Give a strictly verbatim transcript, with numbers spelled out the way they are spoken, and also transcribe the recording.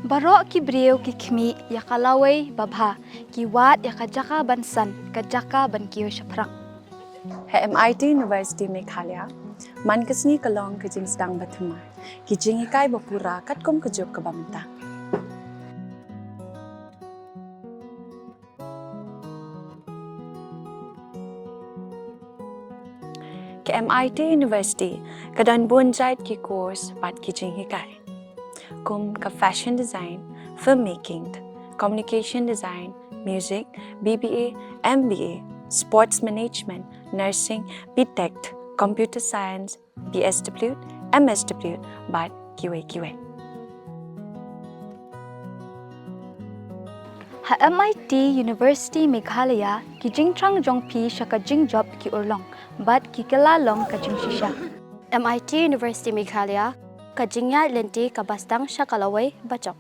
Baroh ki briew ki khmih ïa ka lawei babha, ki wad ïa ka jaka ban san, ka jaka ban kiew shaphrang. Ha M I T University Meghalaya, man ka sngi ka long ka jingsdang ba thymmai, ki jinghikai ba pura katkum ka juk kaba mynta. Ka M I T University ka don bun jait ki course bad ki jinghikai, kum ka fashion design, filmmaking, communication design, music, B B A, M B A, sports management, nursing, B Tech, computer science, B S W, M S W, bad kiwei kiwei. Ha M I T University Meghalaya, ki jingthrang jong phi sha ka jingjop ki urlong bad ki kylla long ka jingshisha. M I T University Meghalaya, ka jingïaid lynti kaba sdang sha ka lawei bajop.